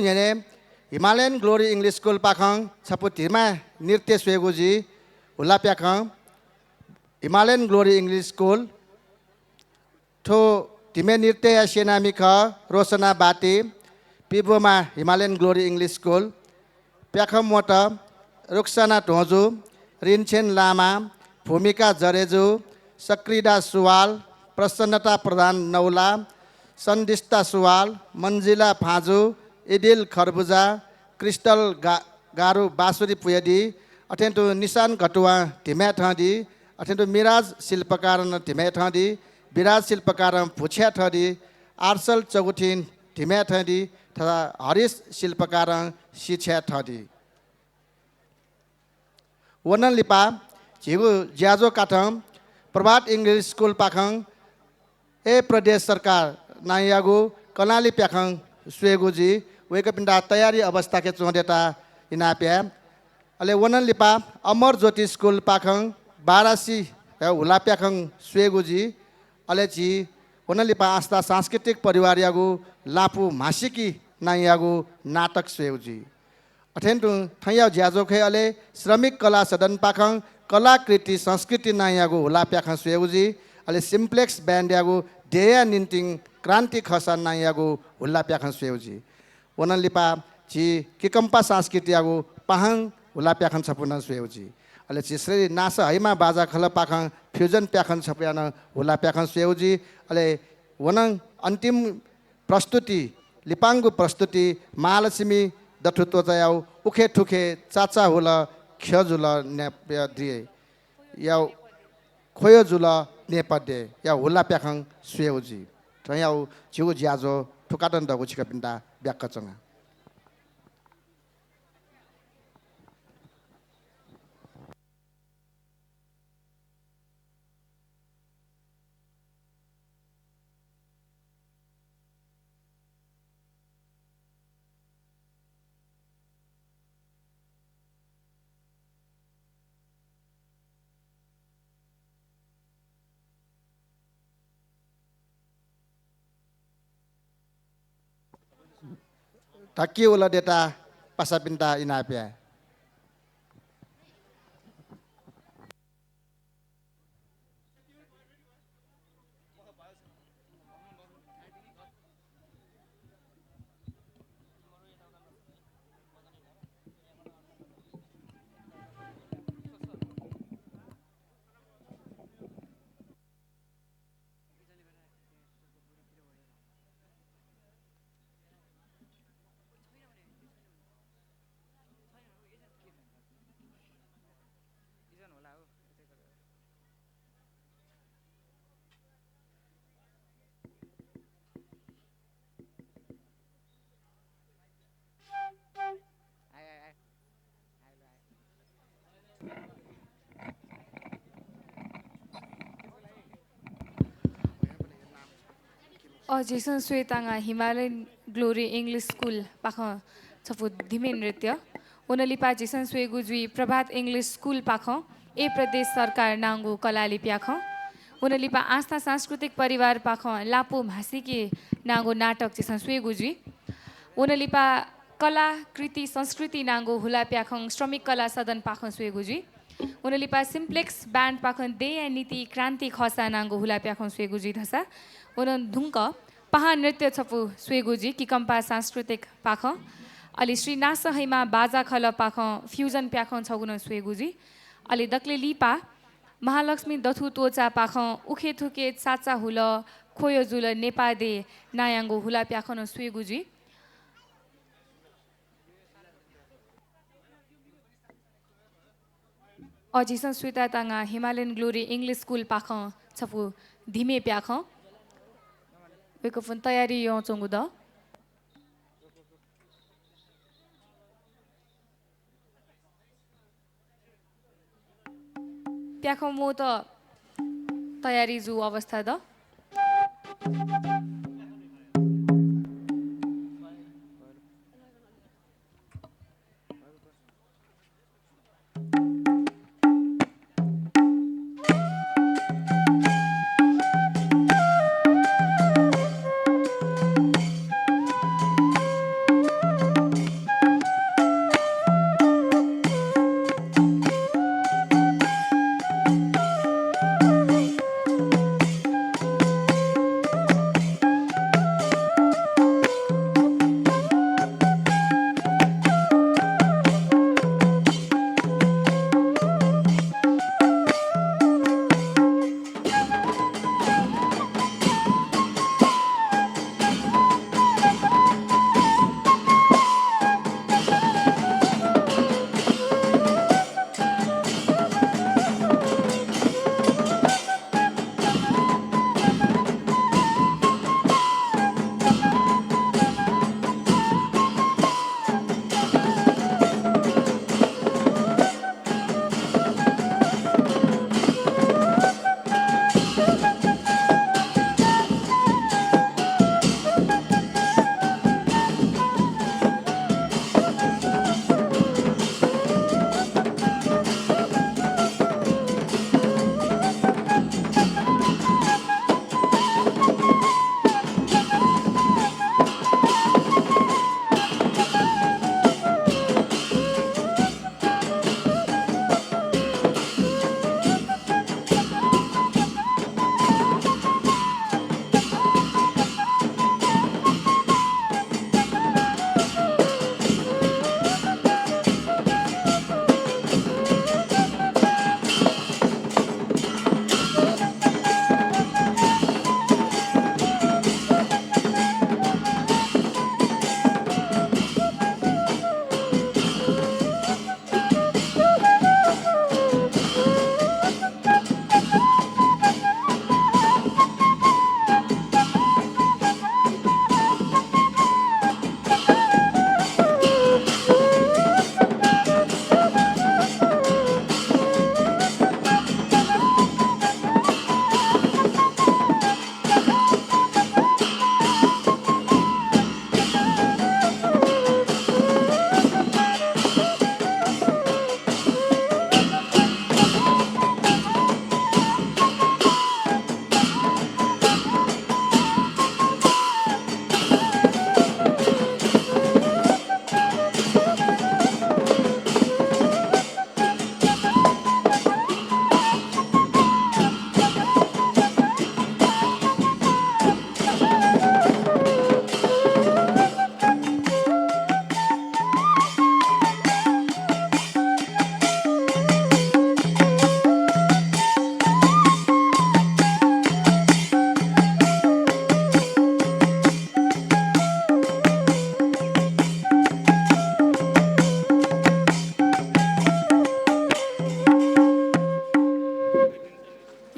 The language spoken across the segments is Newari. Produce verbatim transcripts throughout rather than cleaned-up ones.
न्ह्यःने हिमालयन ग्लोरी English School पाखं छपु धिमय् नृत्य स्वयेगु जुइ। हुलाप्याखं हिमालयन ग्लोरी English School। थ्व धिमय् नृत्यया सेनामि खः रोशना बाती, पिबोमा हिमालयन ग्लोरी English School। प्याखं म्वत रुक्साना ध्वंजु, रिन्छेन लामा, भूमिका जरेजु, सक्रिदा सुवाल, प्रसन्नता प्रधान नौला, सन्दिष्टा सुवाल, मन्जिला फाँजु, इदिल खरबुजा, क्रिस्टल गा-, गारु बाँसुरी पुयादी, अथें तुं निशान घटुवां धिमय् थंदी, अथें तुं मिराज शिल्पकारं धिमय् थंदी, विराज शिल्पकारं भुछ्याय् थंदी, आर्सल चगुथिं धिमय् थंदी, तथा हरिश शिल्पकारं सिछ्याय् थंदी। वनं लिपा झीगु ज्याझ्वः काथं प्रभात English School पाखं ए प्रदेश सरकार नांयागु कलांली प्याखं स्वयेगु जुइ। वय्कःपिन्त तयारी अवस्थाय् च्वंदय्‌त इनाप याये। अले वनं लिपा अमर ज्योति स्कुल पाखं बारासी हुला प्याखं स्वयेगु जुइ। अले झी वनं लिपा आस्था सांस्कृतिक परिवारयागु लापु म्हासिकी नांयागु नाटक स्वयेगु जुइ। अथें तुं थौंया ज्याझ्वः खय् अले श्रमिक कला सदन पाखं कलाकृति संस्कृति नांयागु हुला प्याखं स्वयेगु जुइ। अले सिम्प्लेक्स ब्यान्डयागु देय्‌या निंतिं क्रान्ति खःसा नांयागु हुला प्याखं स्वयेगु जुइ। वनं लिपा झी किकम्पा संस्कृतियागु पाहां हुला प्याखं छपु नं स्वयेगु जुइ। अले झी श्री नासः हैमा बाजा खलः पाखं फ्युजन प्याखं छपुया नं हुला प्याखं स्वयेगु जुइ। अले वनं अन्तिम प्रस्तुति, लिपांगु प्रस्तुति महालक्ष्मी दथुत्वचायागु उखे थुखे चाचा हुल ख्वयो जुल न्यापद्यःया ख्वयो जुल न्यापद्यःया हुला प्याखं स्वयेगु जुइ। थौंयागु झीगु ज्याझ्वः थुकथं दःगु छिकपिन्त ब्याक्कच्वना। धक्की उलः दयेत पासापिन्त इनाप याये। अ, झीसं स्वयेतांगु हिमालयन ग्लोरी English School पाखं छपु धिमे नृत्य। वनं लिपा झीसं स्वयेगु जुइ प्रभात English School पाखं ए प्रदेश सरकार नांगु कलांली प्याखं। वनं लिपा आस्था सांस्कृतिक परिवार पाखं लापु म्हासिकी नांगु नाटक झीसं स्वयेगु जुइ। वनं लिपा कला, कृति, संस्कृति नांगु हुला प्याखं श्रमिक कला सदन पाखं स्वयेगु जुइ। वनं लिपा सिम्प्लेक्स ब्यान्ड पाखं देय्‌या निंतिं क्रान्ति खःसा नांगु हुला प्याखं स्वयेगु जुइ धसा। वनं धुंक पाहां नृत्य छपु स्वयेगु जुइ किकम्पा सांस्कृतिक पाखं। अले श्री नासः हैमा बाजा खलः पाखं फ्युजन प्याखं छगू नं स्वयेगु जुइ। अले दकले लिपा महालक्ष्मी दथुत्वचा पाखं उखे थुखे चाचा हुल ख्वयो जुल न्यापद्यः नांयागु हुला प्याखं नं स्वयेगु जुइ। अ, झीसं स्वयेतांगु हिमालयन ग्लोरी English School पाखं छपु धिमे प्याखं। वय्कःपिं तयारी यानाच्वंगु दु। प्याखं म्वयेत तयारी जूगु अवस्था दु।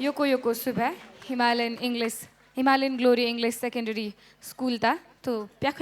यक्व यक्व सुभाय् Himalayan English, Himalayan glory English secondary स्कुलता। थ्व प्याखं